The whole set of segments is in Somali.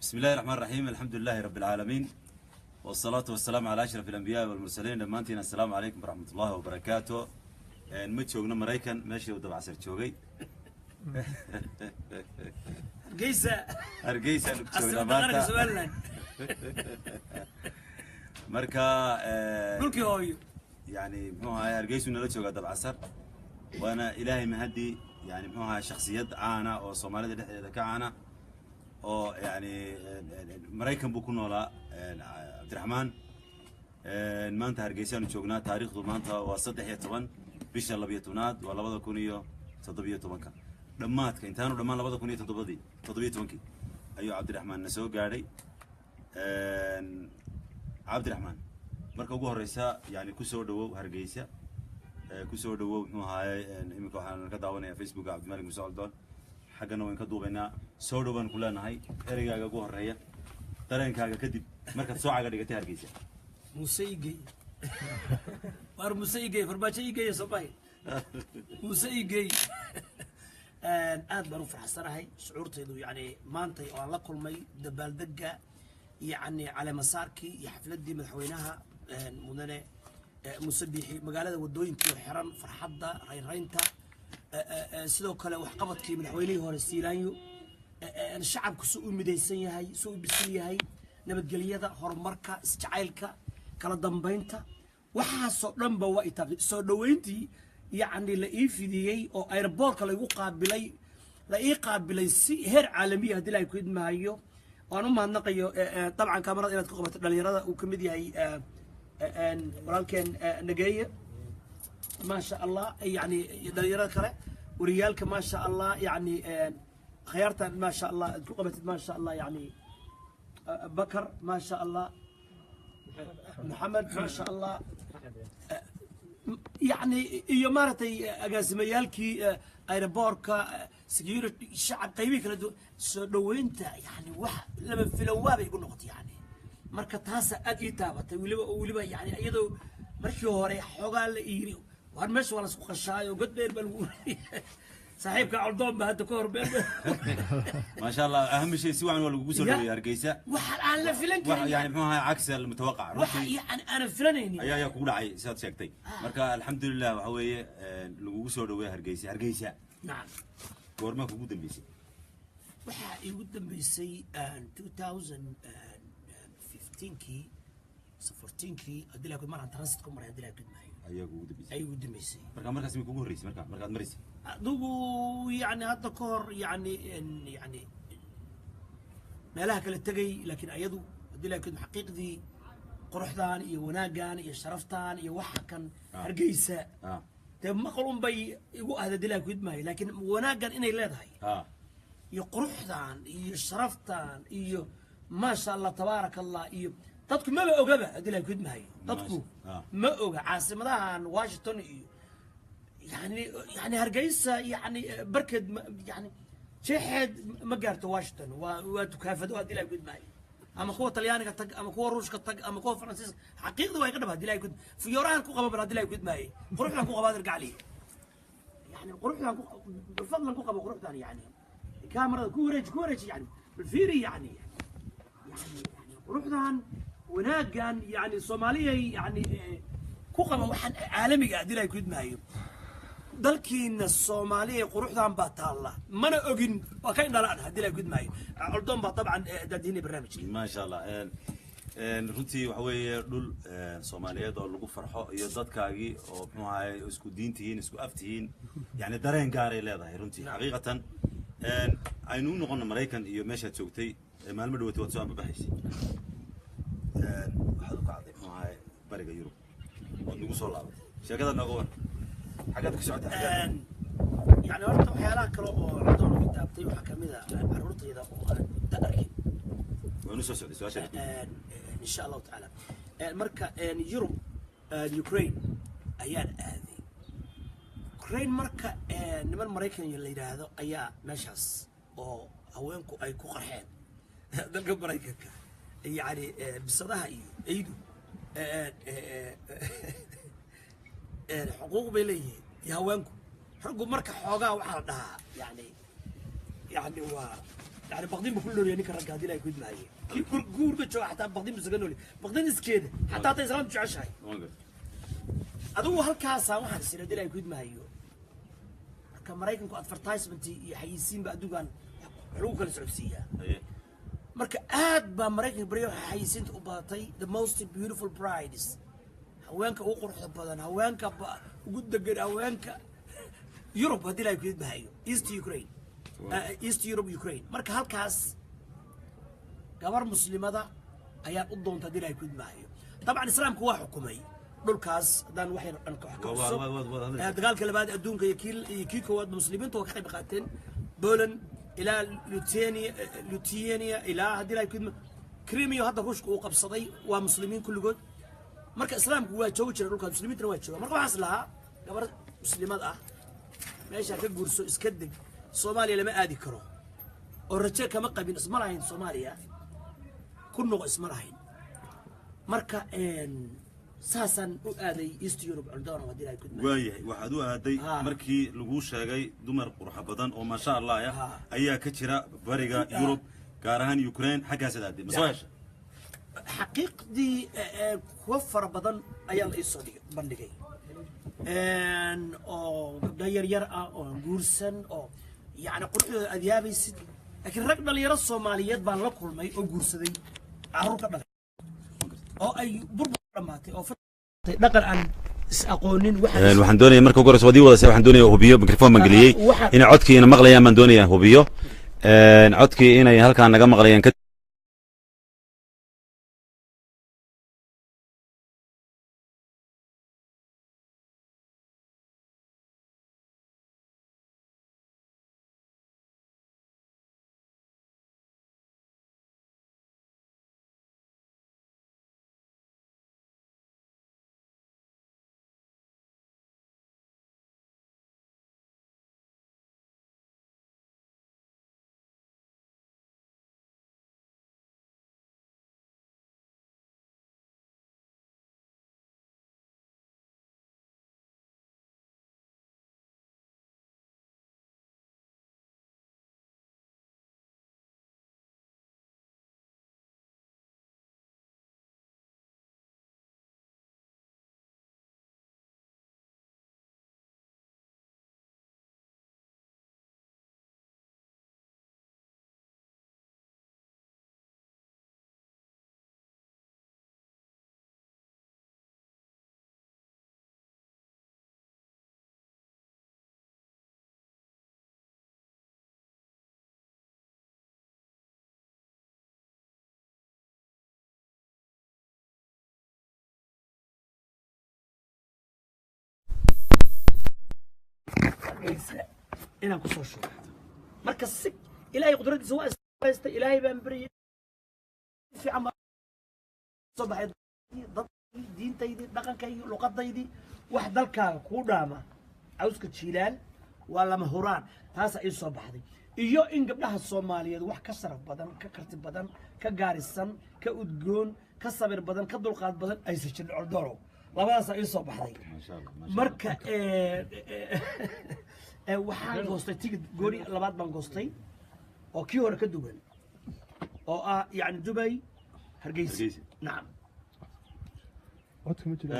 بسم الله الرحمن الرحيم، الحمد لله رب العالمين، والصلاة والسلام على أشرف الأنبياء والمرسلين. Dhammaantiin السلام عليكم ورحمة الله وبركاته. Ma joogno Maraykan, meeshii uu Dabcasar joogay. Hargeysa. Hargeysa aanu ku joognaa caasimadda qaranka maanta. Somaliland. Marka dhulkii hooyo. Yani muxuu ahaay, Hargeysuu nala joogaa Dabcasar, waana Ilaahay mahadi. Yani muxuu ahaay, shakhsiyad caana oo Soomaalida dhexdeeda ka caana oo yani Maraykan buu ku noolaa Cabdiraxmaan. Maanta Hargeysaanu joognaa. Taariikhdu maanta waa 13 bisha 12aad, waa 2017-ka. Dhammaadka intaanu dhammaan labada kun iyo toddobadii toddobiyo tobankii ayuu Cabdiraxmaan na soo gaadhay. Cabdiraxmaan, marka ugu horeysa yani kusoo dhawow Hargeysa, kusoo dhawow. Muxuu ahaaye, iminka waxaan ka daawanaya Facebooka Cabdimalik Muuse Coldoon, xaggana wayn ka duubaynaa. Soo dhow baan ku leenahay. Ereygaaga ugu horeeya, dareenkaaga kadib markaad soo caga dhigatay Hargeysa. Muuse igey, waar Muuse igey, Farmaajo igeeya, soo bahay Muuse igey. Aad baan u faraxsanahay. Shucuurtaydu yani maantay oo aan la kulmay dabaaldega, yani caleemasaarkii iyo xafladdii madaxweynaha mudane Muuse Biixi, magaalada wadooyinkii oo xiran, farxadda, raynraynta, sidoo kale waxqabadkii madaxweynihii hore Siilaanyo, shacabku si u midaysan yahay, si u bisil yahay, nabadgelyada, horumarka, isjacaylka, kala dambaynta, waxaasoo dhanba waa itaabtay. Soo dhoweyntii yacni la ii fidiyey oo airportka laygu qaabilay, la ii qaabilay si heer caalamiya, haddii Ilaahay ku idmaayo, waan u mahadnaqayo. Dabcan kaamarada inaad ku qabato dhalinyarada uu ka mid yahay walaalkeen Nageeye, maasha Allah, yani dhalinyarada kale, wariyaalka, maasha Allah, yani khiyaartan, maasha Allah, aad ku qabatid, maasha Allah, yani Bakar, maasha Allah, Maxamed, maasha Allah, yani iyo maaragtay agaasimayaalkii airportka, security, shacab, qaybihii kala duwan, soo dhoweynta, yani wax lama filan waabay igu noqotay. Yani marka taasa aad ii taabatay. Weliba yani iyadoo markii hore xoogaa la iiri, war meesha waa lasku qashaayo, god dheer baa lagu, saaxiibka Coldoon ba hadda ka hor been. ما شاء الله، اهم شيء si wacan waa lagugu soo dhaweeyey Hargeysa. Waxa aan la filan wax karin. Yani muxuu ahaa, cagsi المتوقع. Waxa runtii yani aanan filanaynin ayaa kugu dhacay sidaad sheegtay. Marka alxamdulilah, waxa weeye lagugu soo dhaweeyey Hargeysa. Hargeysa goormaa kugu dambeysay? Waxaa iigu dambeysay 2015kii, 14kii, haddii laa maraan transit ku maray, haddii laa gudmaayo. Ayaa kugu dambeysay? Ay igu dambeysay. Marka markaas mi kugu horreysay marka markaad maraysay? Adigu yani hadda ka hor yani meelaha kala tegay, laakiin ayadu haddii laa gudmo xaqiiqdii quruxdan iyo wanaaggan iyo sharaftan iyo waxa kan Hargeysa dee maqal un bay igu ahda, haddii laa gudmaayo, laakiin wanaaggan inay leedahay iyo quruxdan iyo sharaftan iyo maasha Allah, tabaaraka Allah, iyo dadku maba ogaba, haddii laa gudmaayo, dadku ma oga caasimadahan Washington iyo yani Hargeysa, yani barkeed yani jeexeed ma gaarto Washington. Waa tukaafado, haddii laa gudmaayo, ama kuwa Talyaaniga tag, ama kuwa Ruushka tag, ama kuwa Faransiiska. Xaqiiqda waa iga dhab, haddii laa gud fiyoorahan ku qaba bal, haddii laa gudmaayo, quruxdan ku qaba adirgacli, yani quruxdan ku fadlan ku qabo quruxdan, yani kaamarada ku wareeji, ku wareeji, yani balfiiri, yani quruxdan, wanaaggan, yani Soomaaliyay, yani ku qaba waxaan caalamiga, haddii laa gudmaayo. Dalkiina Soomaaliya quruxdan baa taalla, mana ogin, waa ka indhalaan, haddii laa gudmaayo. Coldoon baa dabcan daadihinay barnaamijka. ما شاء الله. Runtii waxa weeye dhul Soomaaliyeed oo lagu farxo iyo dadkaagii oo muxuu ahaye isku diin tihiin, isku af tihiin, yani dareen gaaray leedahay runtii xaqiiqatan. Aynu u noqono Maraykan iyo meeshaad joogtay. Maalmo dhawatay waad soo ambabaxaysay, waxaad u kacday muxuu ahaye bariga Yurub, waad nagu soo laabatay. Sheekada nooga war, xaggaad ku socotay, xaggaad? Yani horta waxyaalaha kale oo Coldoon ugu taabtay waxaa kamid ah carruurtayda oo aan muddo arkin. Waanu soo socday su-aasha. Insha Allahu tacaala. Marka Yurub, Ukraine ayaan aaday. Ukraine marka niman Maraykan la yidhaahdo ayaa meeshaas oo haweenku ay ku qarxeen dalka Maraykanka, yani bisadaha iyo eydu xuquuq bay leeyihiin iyo haweenku, raggu marka xoogaa waxaa la dhahaa yani waa Yani baqdin buu ku noolyahay ninka ragga haddii Ilaahay ku idmaaye. Kii guurka jooga xataa baqdin buu isaga noolyahay, baqdin iskeeda xataa hadday islaamtu jeceshahay. Waan gartay. Adigu halkaasaa waxaan is haddii Ilaahay ku idmaayo. Marka Maraykanku advertisement iyo xayisiinba adduunkan wax lagu kala socodsiiyaa. Marka aad baa Maraykanka barya waxaa xayisiinta u badatay the most beautiful brides, haweenka ugu quruxda badan, haweenka ugu degan, haweenka Yurub haddii Ilaahay ku idmaayo, East Ukraine, East Europe, Ukraine. Marka halkaas gabar muslimada ayaan u doonta haddii Ilaahay ku idmaayo. Dabcan Islaamku waa xukumay dhulkaas haddaan wax yar dhan ka wax ka xuso. Dagaalka labaad adduunka iyo kii koowaad muslimiintu waa ka qayb qaateen, Poland ilaa Lithuania, Lithuania ilaa haddii Ilaahay ku idmo Crimea hadda Ruushka uu qabsaday waa muslimiin kulligood. Marka Islaamku waa joogi jira dhulkaas, muslimiintana waa jooga. Marka waxaas lahaa gabar muslimad ah meesha ka guurso, iska deg. Soomaaliya lama aadi karo oo rajo kama qabin, isma lahayn Soomaaliya ku noqo, isma lahayn. Marka saasaan u aaday East Europe, Coldoona, haddii Ilaahay ku idmaayo. Waayahay, waxaad u aaday markii laguu sheegay dumar qurxa badan oo maasha Allah ah ayaa ka jira bariga Yurub, gaar ahaan Ukraine, xaggaasaad aaday, ma soo hesha? Xaqiiqdii kuwo fara badan ayaa la iisoo bandhigay oo gabdho yar yar ah oo guursan oo yacni quruxdooda aad yaabaysid, laakiin rag dhalinyaro Soomaaliyeed baan la kulmay oo guursaday, carruur ka dhalay oo ay burbur dhammaatay oo dhaqan aan is aqoonin waxa. Waxaan doonaya marka ugu horeysa waad ii wadasay, waxaan doonaya hubiyo microphone baan geliyey inay codkii ina maqlayaan baan doonaya hubiyo. Codkii inay halkaan naga maqlayaan ka inaan kusoo shubo. Marka si Ilaahay qudradiisa waa haysta, Ilaahay baan baryay, fiican baa soo baxay, dadkii, diintaydii, dhaqankaygii, luqadaydii. Wax dalkaaga kuu dhaama cawska jiilaal waa lama huraan. Taasaa ii soo baxday, iyo in gabdhaha Soomaaliyeed wax ka sharaf badan, ka karti badan, ka gaarisan, ka udgoon, ka sabir badan, ka dulqaad badan aysan jirin. Coldoro, labadaasaa ii soo baxday. Maasha Allah, maasha Allah. Marka waxaan goostay tigid gooni labaad baan goostay oo kii hore ka duwan oo ah yani Dubay Hargeysa. Hargeysa. Nacam. Codka ma jiro.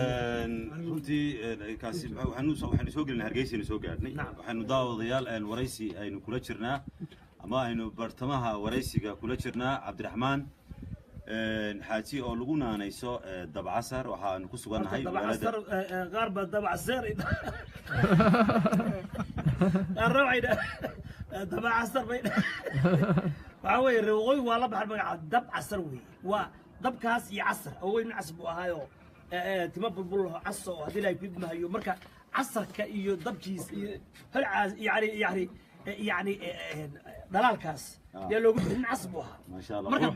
Runtii kaasi waxaanu soo gelinay Hargeysaynu soo gaadhnay. Nacam. Waxaynu daawadayaal waraysi aynu kula jirnaa ama aynu bartamaha waraysiga kula jirnaa Cabdiraxmaan Xaaji oo lagu naanayso Dabcasar. Waxaanu ku sugannahay dabcasar magaalada qaar baa dabcaseer, qaarna waxay dabcasar bay. Waxaa weeye reer waqooyi waa la baxan magaca Dabcasar weeye, waa dabkaas iyo casar oo weyn cas buu ahaayo, timo bulbul laho cas oo haddii Ilaahay ku idmahayo. Marka casarka iyo dabkiis iyo holcaas yani dhalaalkaas yaa loogu bixin, cas buu ahaa. Maasha Allah. Marka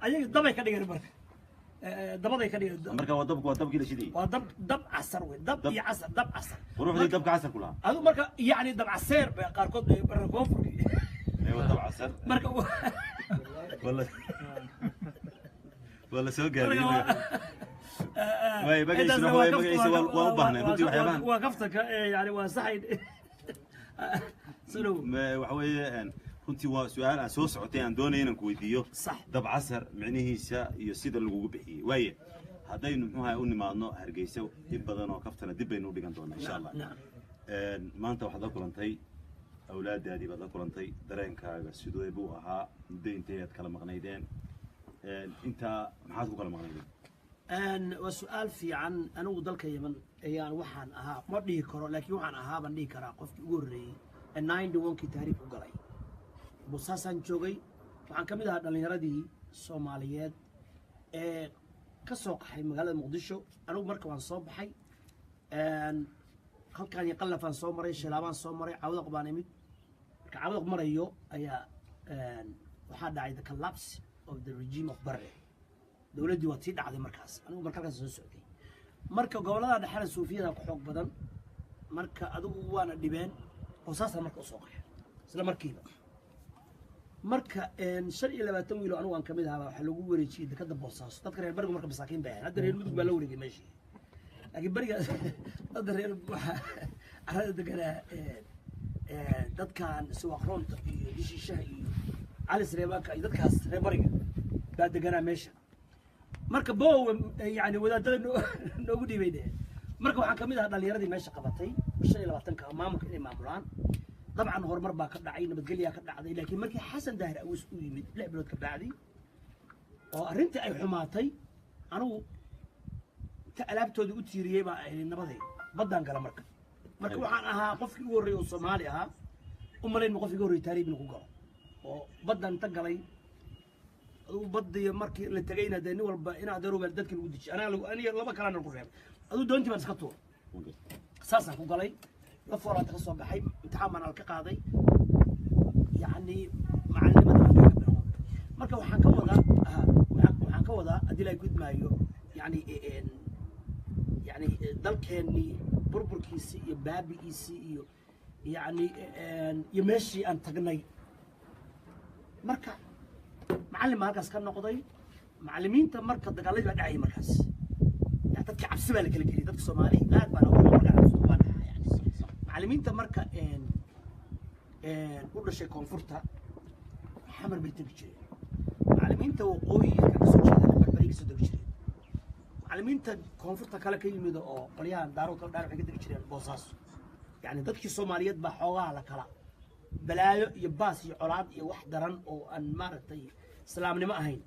ayaga dabay ka dhigeen, marka dabaday ka dhigeen. Marka waa dabku, waa dabkii la shidayay. Waa dab, dab casar wey, dab Dab. iyo casar, dab casar. Quruxdii dabka casar ku lahaa. Adu marka yani dabcaseer bay qaarkood bay barra koonfurka. Waa dabcasar. Marka waa la soo gaabiyey magaca. Waay, magaciisuna waa magaciisa waa u baahnay runtii waxyaabahan. Waa kaftanka, yani waa saxayn sunow. Waxa weeye Runtii waa su-aal aan soo socotay, aan doonaya inaan ku weydiiyo. Sax. Dabcasar micnihiisa iyo sida lagugu bixiyey. Waaye, haddaynu muxuu ahay u nimaadno Hargeysa, in badan oo kaftana dib baynu u dhigan doonaa, insha Allah. Nacam. Maanta waxaad la kulantay awlaadaadii baad la kulantay. Dareenkaaga sidee buu ahaa? Muddo intee aad kala maqnaydeen? Intaa maxaad ku kala maqnaydeen? Waa su-aal fiican. Anigu dalka Yemen ayaan waxaan ahaa ma dhihi karo, laakiin waxaan ahaa baan dhihi karaa qofkii ugu horreeyey ee 91-kii tahriib u galay. Bosaasaan joogay. Waxaan ka mid ahaa dhallinyaradii Soomaaliyeed ee ka soo qaxay magaalada Muqdisho. Anigu marka waan soo baxay, halkaan iyo Qallafaan soo maray, Shilaabaan soo maray, Cawdaq baan imid. Marka Cawdaq marayo ayaa waxaa dhacay the collapse of the regime of Barre. Dowladdii waa tii dhacday markaas. Anigu marka halkaas soo socday. Marka gobollada dhexena suufiyada ku xoog badan. Marka adigu waana dhibeen oo saasaan marka usoo qaxay isla markiiba. Marka 25 wiil oo anigu aan kamid ahaa waxaa lagu wareejiyey dekada Boosaaso. Dadka reer barigu marka masaakiin bay ahayn. Hadda reer Mudug baa la wareegay meeshii, laakiin beriga dadka reer waxaa carrada deganaa dadkan Siwaaqroonta iyo Dishiishaha iyo Cali Sareebaanka iyo dadkaas reer bariga baa deganaa meesha. Marka Bowe yani wadaadada noogu dhiibay dheheen. Marka waxaan kamid ahaa dhalinyaradii meesha qabatay 25-ka maamulka inay maamulaan. Dabcan horumar baa ka dhacay, nabadgelyaa ka dhacday, laakiin markii Xasan Daahir Aweys u yimid 6 bilood ka bacdi oo arrintii ay xumaatay, anigu inta alaabtoodii u tiiriyey baa ahayd nabaday baddaan gala. Marka waxaan ahaa qofkii ugu horreeyey oo Soomaali ahaa, u malayn ma qofkii ugu horreeyey taariib inuu ku galo oo baddan inta galay. Adigu badiyo markii la tegayna dee nin walba in adeeru baa dadka lagu dejiyay, anaga lagu aniga laba kalena lagu reebay. Adigu doontii baan iska tuuray, saasaan ku galay. La foolaanta ka soo baxay, imtixaan baan ka qaaday, yacni macalinimada baan kaga bilowday. Marka waxaan ka wadaa aha, waxaan ka wadaa haddii la gudmaayo, yani dalkeennii burburkiisii iyo baabi'iisii iyo yacni iyo meeshii aan tagnay. Marka macallin baan halkaas ka noqday. Macallimiinta marka dagaaladii baa dhacayay markaas. Yani dadkii cabsi baa la kala geliyay dadka Soomaali aad baan ugu markaan xasuusto waan dhahaa. Yani macallimiinta marka een een u dhashay koonfurta Xamar bay tegi jireen, macallimiinta waqooyi ka soo jeedana Barbari ka soo degi jireen, macallimiinta koonfurta kale ka yimid oo qolyahan Daarood kala dhaan waxay ka degi jireen Boosaaso. Yani dadkii Soomaaliyeed baa xoogaha la kala balaayo iyo baas iyo colaad iyo wax daran oo aan maaragtay islaamnimo ahayn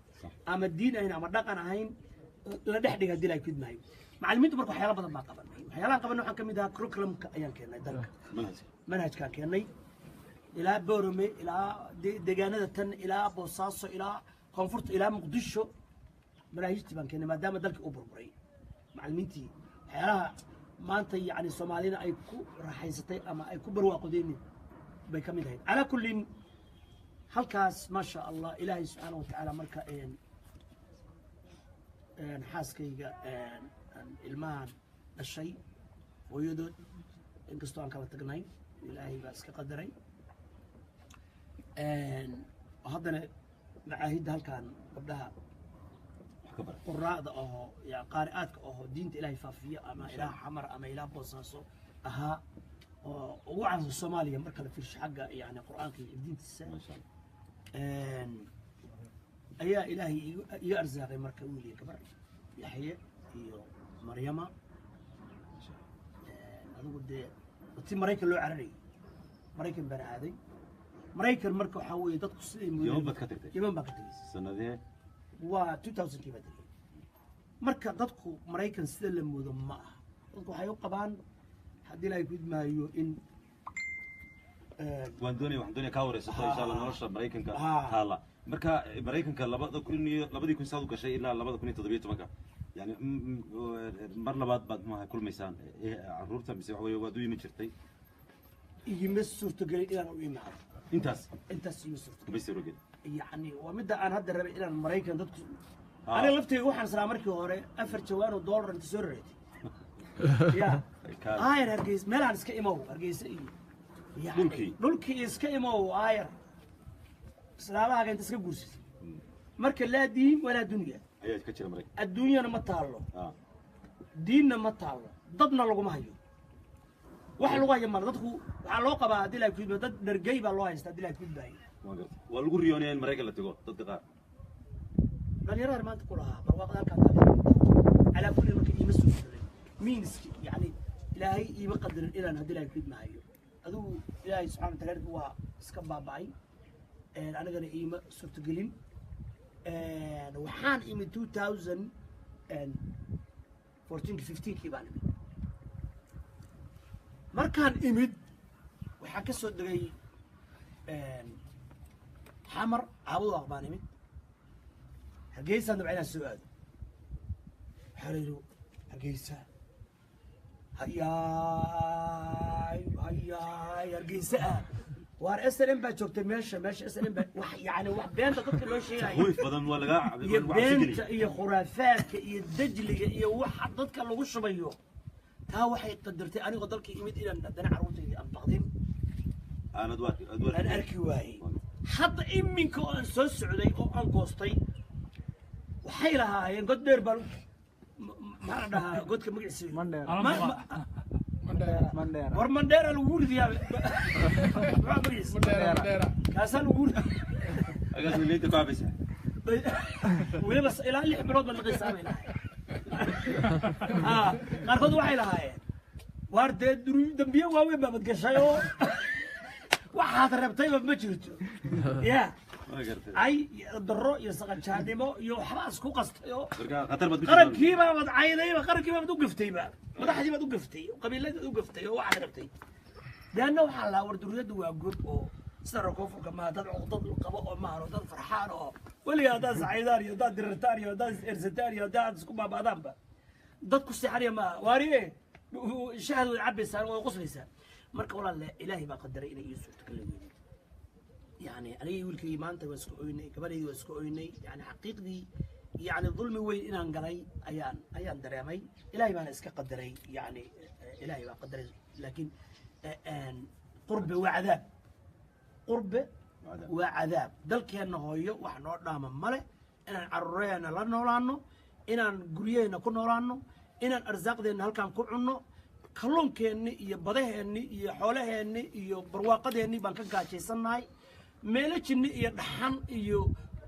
ama diin ahayn ama dhaqan ahayn la dhex dhiga hadii la kidmahay macallimiintu. Marka waxyaalo badan baa qabanay. Waxyaalahan qabanay waxaa ka mid ahaa curriculumka ayaan keennay dalka. Manhajka. Manhajkaan keennay ilaa Boorame, ilaa deegaanada tan, ilaa Boosaaso, ilaa koonfurta, ilaa Muqdisho. Manaahijtii baan keennay maadaama dalkii uu burburay. Macallimiintii waxyaalaha maanta yacni Soomaalina ay ku raaxaysatay ama ay ku barwaaqodeen bay ka mid ahayd. Calaa kullin halkaas, maasha Allah, Ilaahay subxaana wa tacaala marka een xaaskayga een ilmahan dhashay hooyadood, inkastoo aan kala tagnay, Ilaahay baa iska qadaray. Haddana macaahidda halkan gabdhaha wax ka bara, quraa'da oo ya qaari'aadka oo diinta Ilaahay faafiya ama ilaa Xamar ama ilaa Boosaaso ahaa oo ugu caansan Soomaaliya marka la fiirsho xagga yani Qur'aanka iyo diintiisa. Maasha Allah. Ayaa Ilaahay iga arsaaqay marka wiil iyo gabar, Yaxye iyo Maryama. Adigu dee ti Maraykan loo cararayay, Maraykan baan aaday. Maraykan marka waxaa weeye dadku siday moodeen. Yemen baad ka tagtay? Yemen baan ka tegay. Sanadee? Waa 2000-kii baa tegay. Marka dadku Maraykan sida la moodo ma aha. Dadku waxay u qabaan haddii Ilaahay gudmaayo in Waan doonaya, waxaan doonaya kaa wareysato, insha Allah, nolosha Maraykanka taala. Marka Maraykanka 2000 iyo 2000 saad u gashay ilaa 2017-ka, yani mar labaad baad muxuu ahay kulmaysaan carruurta mise waxa weeye waad u yimi jirtay? Igima suurtogelin inaan u imaado. Intaas? Intaas igima suurtogelin. Kuma suurogelin. Yacni waa midda aan hadda rabay inaan Maraykan dadku. Aniga lafteyga waxaan israa markii hore 4 jawaan oo dollar inta soo raratay ya aayar Hargeysa meelaan iska imow, Hargeysa iyo yacni Dhulkii. Dhulkii iska imow, aayar islaamahaaga inta iska guursatay. Marka laa diin walaa dunya ayaa ka jira Maraykan. Adduunyana ma taallo, diinna ma taallo, dadna laguma hayo. Wax lagu hayo mala. Dadku waxaa loo qabaa haddii la kudba dad dhargey baa loo haysta haddii la kudbaayo. Waa gartay, waa lagu riyoonaya in Maraykan la tago dadka qaar. Dhalinyarada maanta ku lahaa barwaaqada halkaan calaa kulli marka iima soo furin miinski, yani Ilaahay iima qadarin inaan haddii Ilaahay kudmahayo. Adigu Ilaahay subxana wataala waa iska baaba'ay, anigana iima suurtagelin. Waxaan imid 2014, 15-kii baan imid. Markaan imid waxaan ka soo degay Xamar, Caabud baan imid. Hargeysaan dabca inaan soo aado. Waxaa la yidhi Hargeysa, hayaay hayaay, Hargeysa ah, waar SNM baa joogtay meesha SNM baa wax, yani wax beenta dadka loo sheegayo. Huyf badan waa laga iyo lagu cabsi beenta geliyay. Iyo khuraafaadka iyo dajliga iyo waxa dadka lagu shubayo, taa waxay qadartay anigoo dalkii imid inaan haddana carruurtaydii aan baqdin aanad waa aad waa aan arki waayey. Hadda iminka oo aan soo socday oo aan goostay, waxay lahaayeen god dheer baa maxaa la dhahaa godka magaciisa? Mandheera. Ma- Mandheera. War Mandheera lagu ridiyaa, maxaa magaciisa? Mandheera. Kaasaa lagu ridi. Agaas liinta ku cabaysaa. Weliba ilaa 6 bilood baa liqaysaa bay lahaayeen. Qaarkood waxay lahaayeen waar dee dambiye waaweyn baabad gashay oo waxaad rabtayba ma jirto ya. Waa gartay. Cay iyo darro iyo saqajaanimo iyo waxbaa isku qastay oo Marka khatar baad ku jirtaa. Qarankiibaabad caydayba, qarankiibaabad u gaftayba, madaxdii baad u gaftay, qabiiladii baad u gaftay oo waxaad rabtay deanna waxaa lahaa war duriyaddu waa gob oo sida reer koonfurka maaha, dad cuqdad qabo oo maahan, dad farxaan oo weligaa haddaad sacaydaan iyo haddaad dirirtaan iyo haddaad is-ersataan iyo haddaad isku baaba'daanba dad ku seexanaya maaha. Waariye shahad way cabaysaan, way qoslaysaan. Marka walaalle, Ilaahay baa qadaray inay ii suurtagal weyday. Yani anigii wiilkaygi maanta waa isku oynay, gabadhaydii waa isku oynay. Yani xaqiiqdii, yani dulmi weyn inaan galay ayaan dareemay. Ilaahay baana iska qadaray, yani Ilaahay baa qadaray. Laakiin qurbe waa cadaab, qurbe cadaab. Waa cadaab. Dalkeenna hooyo wax noo dhaama male. Inaan caruuraheenna la noolaano, inaan guryaheenna ku noolaano, inaan arsaaqdeenna halkaan ku cunno, kalluunkeenni iyo badaheenni iyo xoolaheenni iyo barwaaqadeenni baan ka gaajaysannahay. Meelo jinni iyo dhaxan iyo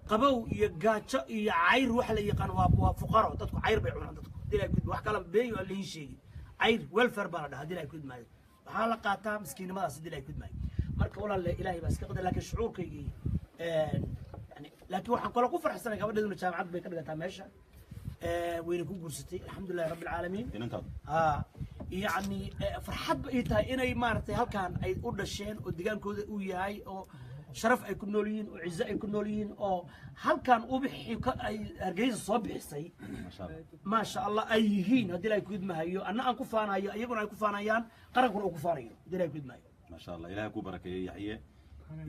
qabow iyo gaajo iyo cayr waxa la yaqaan waa fuqaro. Dadku cayr bay cunaan dadku dilaa gud, wax kala beeyo aan liin sheegin. Cayr welfare baa la dhahaa dilaa gud maayo, waxaa la qaataa miskiinimadaas dilaa gud maayo. Marka walaalle, Ilaahay baa iska qadar, laakiin shucuurkaygii yani, laakiin waxaan kaloo ku farxsanay gabadheeduna jaamacad bay ka dhigataa meesha, wayna ku guursatay, alxamdulilahi rabbi alcaalamiin. Inantaadu? Ha, yacni farxad ba ii tahay inay maaragtay halkan ay u dhasheen oo deegaankooda uu yahay oo sharaf ay ku nool yihiin oo cizo ay ku nool yihiin oo halkan ubixi ay Hargeysa soo bixisay. Maasha Allah. Maasha Allah ay yihiin haddii Ilahay kudmahayo, anna aan ku faanayo, iyaguna ay ku faanayaan, qarankuna uu ku faanayo haddii Ilahay kudmahayo. Maasha Allah, Ilahay ku barakeeyey Yaxye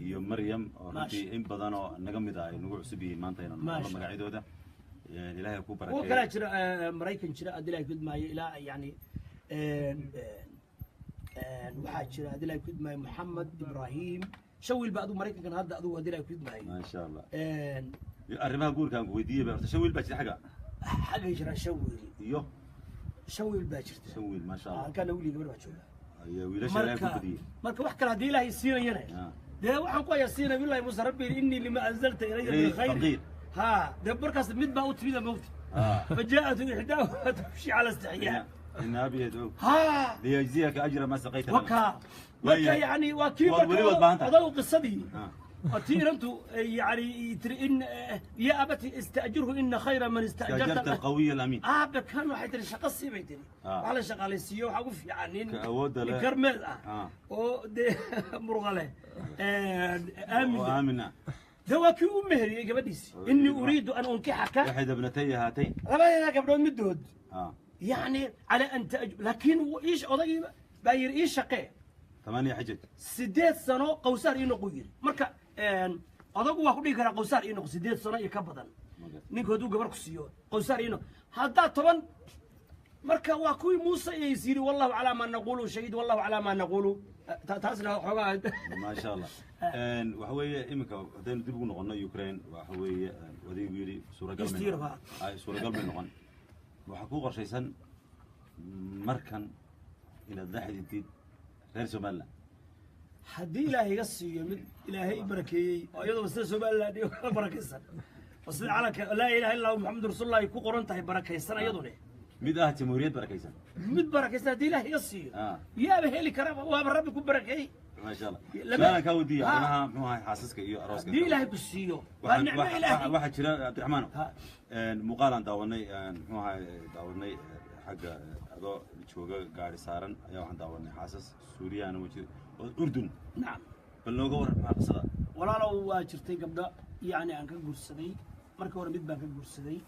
iyo Maryam oo runtii in badan oo naga mid ah ay nagu cusub yihiin maanta inaan maqlo Maasha. magacyadooda. Ilaahay ku kuwa barakeeyo. Kalaa jira, Maraykan jira haddii Ilahay kudmaayo, ilaa yani waxaa jira haddii Ilahay kudmaayo Maxamed Ibrahim, shan wiil ba adigu Maraykankan hadda adigu haddii Ilahay kudmaayo. Maasha Allah. Arrimaha guurka aan ku weydiiyey ba horta, shan wiil baa jira xagga? Xaggay jiraan shan wiil. Iyo Shan wiil baa jirta. Shan wiil, maasha Allah. Halkaana wiil iyo gabar baa jooga. Iyo wiilasha Ilaahay ku Marka badiyey. Marka wax kale haddii Ilaahay siinayana dee waxaan ku hayaa siinay billahi Muuse rabbi innii lima anzalta ilaya min إلي khayr faqiir. Ha, dee markaas mid baa u timida mogta. فجاءته إحداهما تمشي على استحياء إن أبي يدعوك ليجزيك أجر ما سقيت لنا. Wakaa marka Waayahay. yani waa kii Waad weli waad baahan tahay. Odagu qisadii tii inantu yani tiri in ya abati ista'jirhu ina khayra man استأجرت ista'jarta القوي الأمين. Aabe kan waxay tiri shaqo sii bay tiri. Waxaa la shaqaalaysiiyo waxaa ugu fiican nin Ka awoodda leh. Nin karmeed ah oo dee muruqa leh, aamin. وآمنة. Dee waa kii u meheriyey gabadhiisi, innii uriidu an unkixaka إحدى ابنتي هاتين. Labadeeda gabdhood midood yani cala an taaj, laakiin wuu ii odaygii baa yidhi ii shaqee ثمانية حجج. 8 sano qawsaar ii noqu yidhi. Marka odagu waa ku dhihi karaa qawsaar ii noqo 8 sano iyo ka badan. Ninku hadduu gabar ku siiyo qawsaar ii noq haddaa 10. Marka waa kuwii Muuse is yidhi wallahu calaa maa naqulu shahiid, wallahu calaa maa naqulu. Taasna xoogaa. ما شاء الله. Waxa weeye iminka haddaynu dib ugu noqono Ukraine, waxa weeye odaygu yidhi suuragal East may Europe, noqon. Ay suuragal may noqon. Waxaa kuu qorshaysan markan inaad la xidhiidtid reer Somaliland? Haddii Ilaahay iga siiyo mid Ilaahay i barakeeyey oo iyaduba sida Somaliland iyo kala barakaysan oo sida calanka laa ilaaha illa hu Muxamadu rasuulullah ay ku qoran tahay barakaysan, iyadune Mid ah jamhuuriyad barakaysan. Mid barakaysan haddii Ilaahay iga siiyo, yaaba heli karaba, waaba Rabbi ku barakeeyey. Maasha Allah. Su-aalan kaa weydiiya arrimaha, muxuu ahay, xaasaska iyo arooska. Haddii Ilaahay ku siiyo waa nicmo Ilaahay. Waxaa jira, Cabdiraxmaan, muuqaal aan daawanay, muxuu ahay, daawanay xagga adoo jooga gaari saaran ayaa waxaan daawanay xaasas Suuriyaan oo jira oo Urdun. Nacam. Bal nooga waran, maxaa qisada? Walaalow, waa jirtay gabdho yacni aan ka guursaday. Markii hore mid baan ka guursaday.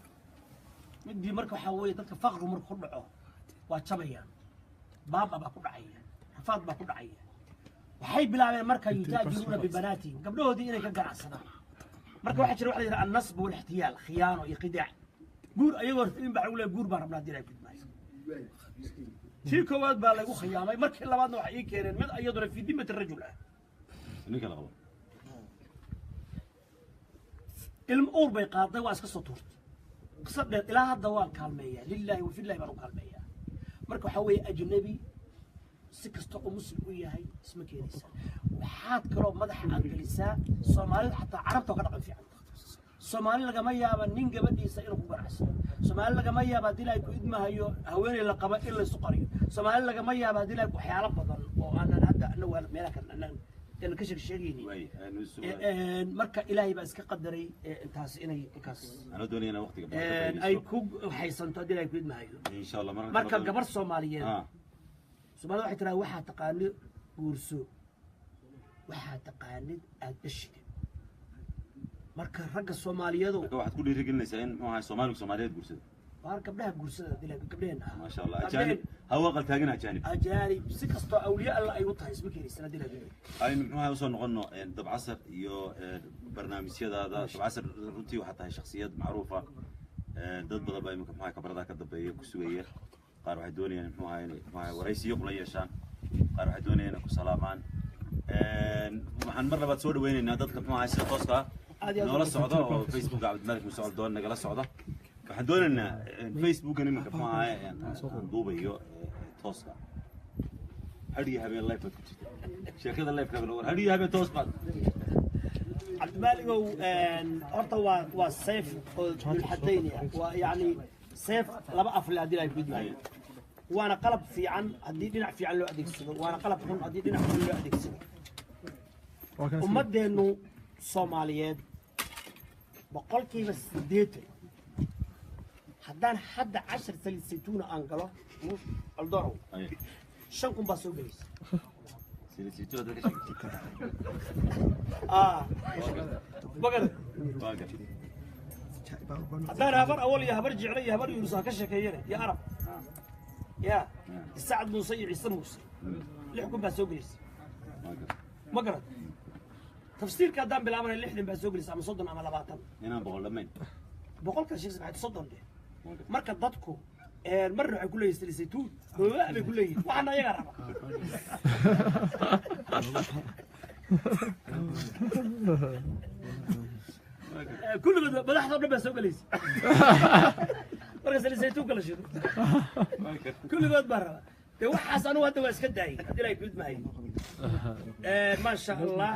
Midii marka waxaa weeye, dadka faqrigu marku ku dhaco waa jabayaan, baaba baa ku dhacaya, rafaad baa ku dhacaya. Waxay bilaabeen marka yutaajiruuna bibanaatihim, gabdhahoodii inay ka ganacsadaan. Marka waxaa jira waxa la yidhaha annasb walixtiyaal, khiyaano iyo qidaac. Guur ayagoo in baa lagu leeyahay, guur baan rabnaa haddii Ilahay gudmaayo. Tii koowaad baa lagu khiyaamay. Markii labaadna waxay ii keeneen mid iyaduna fi dimati rajul ah. Ninka la qabo. Ilmo uur bay qaaday, waa iska soo tuurtay. Qiso dheer, ilaa hadda waan kaalmeeyaa, lilaahi wa fillahi baan u kaalmeeyaa. Marka waxaa weeye, ajnabi si kasta oo muslim u yahay isma keenaysa. Waxaad kaloo madaxa aad gelisaa, Soomaalida xataa Carabta oo ka dhaqan fiican. Soomaali lagama yaaba nin gabadhiisa inuu ku ganacsado. Soomaali lagama yaaba haddii Ilaahay ku idmahayo haweeney la qaba in laysu qariyo. Soomaali lagama yaaba haddii Ilaahay waxyaalo badan oo aanan hadda anagu meelaha kale aanan ka sheeg sheegaynin. Waay. Marka Ilaahay baa iska qadaray intaas inay inkaas Anoo doonaya inaan waqtiga ay ku haysanto haddii Ilaahay ku idmahayo. Insha Allah marka. Marka gabar Soomaaliyeed, Soomaalida waxay tiraa, waxaa taqaanid guurso, waxaa taqaanid aad dhashidid. Marka ragga Soomaaliyeedu Marka waxaad ku dhiirigelinaysaa in, muxuu ahay, Soomaaligu Soomaaliyeed guursado. Waar gabdhaha guursada haddii Ilaahay gabdhaheenna ah. Maasha Allah. Ajaanib hawa qaltaagin ajaanib. Ajaanib si kastoo awliya Alla ay u tahay isma keenaysan haddii Ilaahay. Aynu, muxuu ahay, usoo noqono Dabcasar iyo barnaamijyadaada. Dabcasar, runtii waxaa tahay shakhsiyad macruufa. Dad badan baa iminka, muxuu ahay, kabaradaha ka dambeeya ku sugaya. Qaar waxay doonayaan, muxuu ahay, inay, muxuu ahay, waraysiyo kula yeeshaan. Qaar waxay doonayaan inay ku salaamaan. Waxaan mar labaad soo dhaweynaynaa dadka, muxuu ahay, sida tooska ah Aad iyo aad. noola socda oo Facebooka Cabdimalik Muuse Coldoon nagala socda. Waxaan doonaynaa Facebookan iminka, muxuu ahay, aan duubayo tooska, hadhiyo habeen live baad ku jirta. Sheekada live ka hadhiyo habeen toos baad. Cabdimaaligow, horta waa seef oo dulxadaynaya, waa yacni seef laba afle haddii Ilaahay ku idmaayo. Waana qalab fiican haddii dhinac fiican loo adeegsado, waana qalab xun haddii dhinac xun loo adeegsado. Ummaddeennu Soomaaliyeed 80%, haddaan hadda cashar saliid saytuuna aan galo, Coldorow, 5,000 baa soo gelaysa. Saliid saytuun hadda ka sheegtay. Ah, magar. Waa gartay. Haddaan Habar Awal iyo Habar Jeclo iyo Habar Yunus ha ka sheekeeyane iyo Arab ya Sacad Muuse iyo Ciise Muuse, 6,000 baa soo gelaysa. Waa gartay. Ma garad, tafsiirka haddaan bilaabanay 60 baa soo gelaysa ama 30 ama 20. Inaan 100 dhammayn. Boqolka sheekh maxay 30 dheh. Waa gartay. Marka dadku marna waxay ku leeyihin saliid saytuun hooba bay ku leeyihin, waxaana ayagaa raba. Kulligood madaxda o dhan baa soo gelaysa marka saliid saytuunka la shido. Waa gartay. Kulligood baa raba. Dee waxaas anugu hadda waa iska daayay haddii Ilaahay ku idmahayo. Maasha Allah,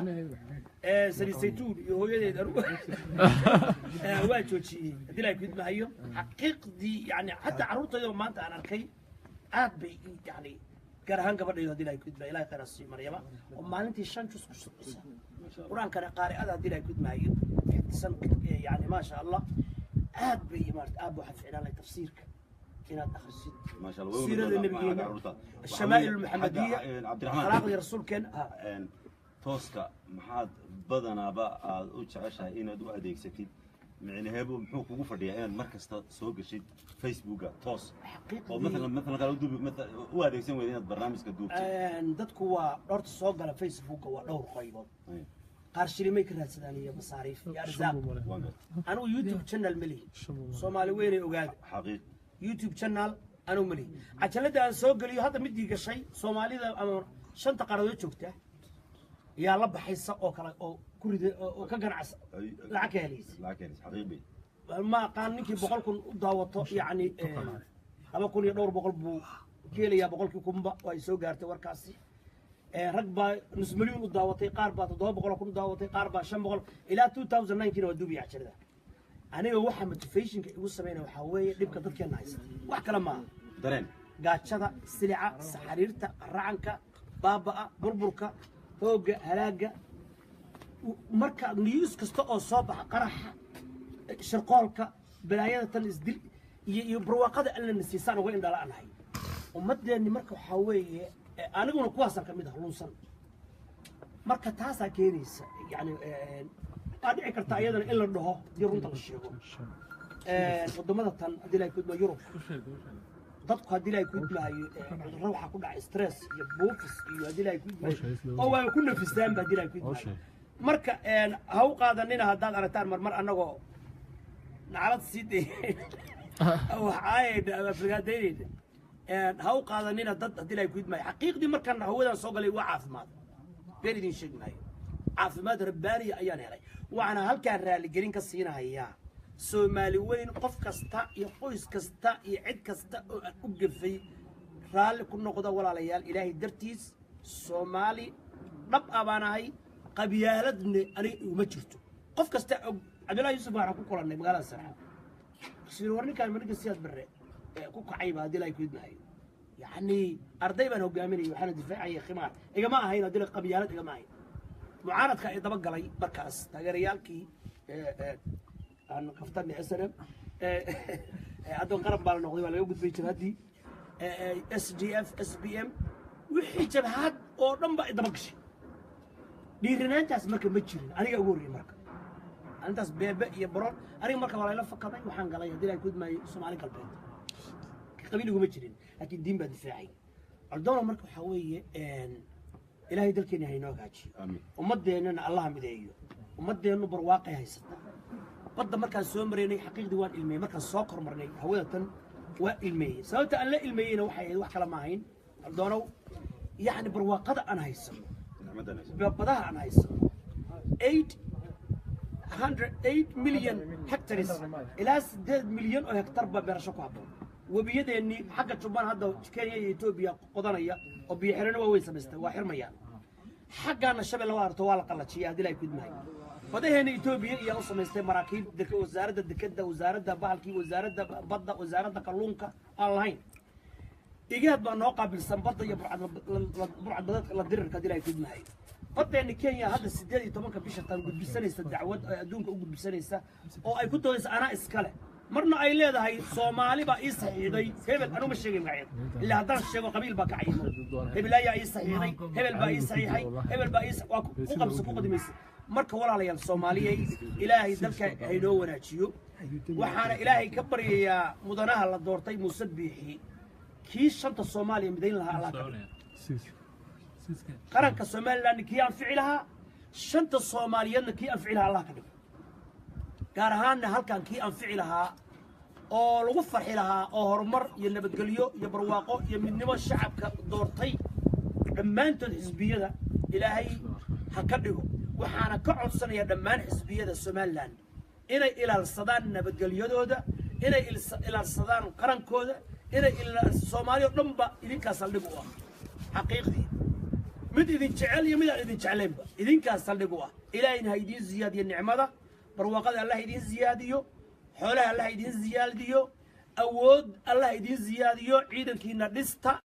saliid saytuun iyo hooyadeed anugu waa joojiyey haddii Ilaahay ku idmahayo. Xaqiiqdii yani xataa carruurtayda maanta aan arkay aad bay yani, gaar ahaan gabadhayda haddii Ilaahay ku idmahayo, Ilahay khayr ha siiyo Maryama, oo maalintii shan jus ku shaqaysa, Qur-aankana qaari'ada haddii Ilaahay ku idmahayo xifdisan. Yani maasha Allah, aad bay maarata aad waxaad ficnaan lahay tafsiirka inaad akhrisid. Maasha Allah. Siirada nabigeena, الشمائل المحمدية، Cabdiraxmaan, akhlaaqdii rasuulkeena ha. Tooska maxaad badanaaba aad u jeceshahay inaad u adeegsatid? Micnaheebu muxuu kugu fadhiyaa inaad mar kasta soo geshid Facebooka toos oo maalan kale u duubi u adeegsan weyda inaad barnaamijka duubtid? Dadku waa horta soo gala Facebooka waa dhowr qaybood. Qaar shilimay ka raadsadaan iyo masaariif iyo arsaaq. Waa gartay. Anigu YouTube channel ma lihi, Soomaali weynay ogaada. Xaqiiq. YouTube channel anigu ma lihi. Cajalada aan soo geliyo hadda midii gashay Soomaalida ama shanta qaaradood joogta yaa la baxaysa oo kale oo ku rida oo ka ganacsa, lacag ka helaysa. Lacag keenaysa, xaqiiq bay. Ma aqaan ninkii 100,000 u daawato, yacni 2,200 buu ka helayaa boqolkii kunba. Waa ay soo gaartay warkaasi. Rag baa nus milyuun u daawatay, qaar baa 700,000 u daawatay, qaar baa 500 ilaa 2009kiina waa duubaya cajalada. Aniga waxa motivationka igu sameynaya waxaa weeye dhibka dadkeena haysta, wax kale maaha. Dareen. Gaajada, silica, saxariirta, racanka, baaba'a, burburka, hoogga, halaaga. Marka news kasta oo soo baxa, qaraxa, shirqoolka, balaayada tan, isdil iyo barwaaqada Alla na siisaan uga indhala'nahay ummadeenni. Marka waxaa weeye aniguna kuwaasaan ka mid ah lunsan. Marka taasaa keenaysa, yani waa dhici karta iyadana in la dhaho haddii runta la sheego, waddamada tan haddii la kudma Yurub, dadku haddii la kudmahayo cudurro waxaa ku dhacay stress iyo buufis iyo haddii la kudmahayo oo waa ku nafisaanba haddii la kudmahayo. Marka ha u qaadanina haddaad aragtaan marmar annagoo naclad sii day wax caayayna ama aflagaadaynayna, ha u qaadanina dad haddii la kudmahayo. Xaqiiqdii markaan hawadan soo galay waa caafimaad, been idin sheegi maayo, caafimaad rabbaaniya ayaan helay. Waxaana halkaan raaligelin ka siinahayaa Soomaali weyn, qof kasta iyo qoys kasta iyo cid kasta oo aan u gafay. Raalli ku noqda walaalayaal, Ilaahay dartiis. Soomaali dhab ah baan ahay, qabyaaladne aniga iguma jirto. Qof kasta og Cabdullahi Yuusuf waxaan ku kulannay magaalada Sarxa sir. War ninkaan ma ninka Siyaad Barre ku kacay ba haddii la kuidmahayo? Yacni arday baan hogaaminayay, waxaana difaacayay khimaar. Igama ahayn haddii qabyaalad, igama ahayn. Mucaaradka ay daba galay markaas taageerayaalkii aan kaftanay SNM, hadda qaran baa la noqday, waa laga gudbay jabhaddii SDF, SPM, wixii jabhad oo dhan ba ay daba gashay. Dhiiranaantaas marka ma jirin, aniga ugu horreeyey. Marka arrintaas beebe iyo baroon aniga marka waa layla fakaday. Waxaan galay haddii la kudmaayo Soomaali Galbeed, qabiil iguma jirin, laakiin diin baa difaacay Coldoona. Marka waxaa weeye Ilaahay dalkeena haynoo hagaajiyo. Amiin. Ummadeennana Allaha mideeyo. Ummadeennu barwaaqay haysataa. Badda markaan soo maraynay xaqiiqdii waan ilmeeyey. Markaan soo kormarnay hawada tan waa ilmeeyey. Sababta aan la ilmeeyeyna waxay ahayd wax kale ma ahayn Coldoonow, yacni barwaaqada aan haysano, nicmadan hayso, badaha aan haysano, 808 million hectares, ilaa 8 milyan oo hektar baa beerasho ku habboon. Webiyadeennii xagga Jubbaan hadda Kenya iyo Etoobiya qodanaya oo biyo xirano waaweyn samaystay waa xirmayaan. Xaggaana Shabeelle waa arto, waa la qallajiyay haddii la kudmahay. Badaheena Etoobiya iyaa u samaystay maraakiib, wasaaradda dekeda, wasaaradda bahalkii, wasaaradda badda, wasaaradda kalluunka aan lahayn. Igaad baa noo qaabilsan badda iyo burcad badeedka la dirirka haddii la kudmahay. Baddeena Kenya hadda 18-ka bisha tan gudbisanaysa dacwad ay adduunka u gudbisanaysa oo ay ku doodaysa anaa iskale, marna ay leedahay Soomaali baa ii saxiiday hebel. Anuma ma sheegay magaceeda, ilaa haddaan sheego qabiil baa kacaymo. Hebel ayaa ii saxiiday, hebel baa ii saxiixay, hebel baa ii waa ku qabsa ku qadimaysa. Marka walaalayaal Soomaaliyey, Ilaahay dalka haynoo wanaajiyo. Waxaana Ilaahay ka baryayaa mudanaha la doortay Muuse Biixi kii shanta Soomaaliya midayn lahaa Allah ka dhigo, qaranka Somaliland kii anfici lahaa, shanta Soomaaliyeedna kii anfici lahaa Allah ka dhigo, gaar ahaanna halkan kii anfici lahaa oo lagu farxi lahaa oo horumar iyo nabadgelyo iyo barwaaqo iyo midnimo shacabka doortay dhammaantood xisbiyada Ilaahay ha ka dhigo. Waxaana ka codsanayaa dhammaan xisbiyada Somaliland inay ilaalsadaan nabadgelyadooda, inay ilaalsadaan qarankooda, inay Soomaali oo dhanba idinkaas saldhig u ah. Xaqiiqdii mid idin jecel iyo mid aan idin jeclaynba idinkaas saldhig u ah. Ilaahayna ha idiin ziyaadiyo nicmada, barwaaqada Allah idiin ziyaadiyo, xoolaha Allah idiin ziyaadiyo, awood Allah idiin ziyaadiyo, ciidankiina dhista.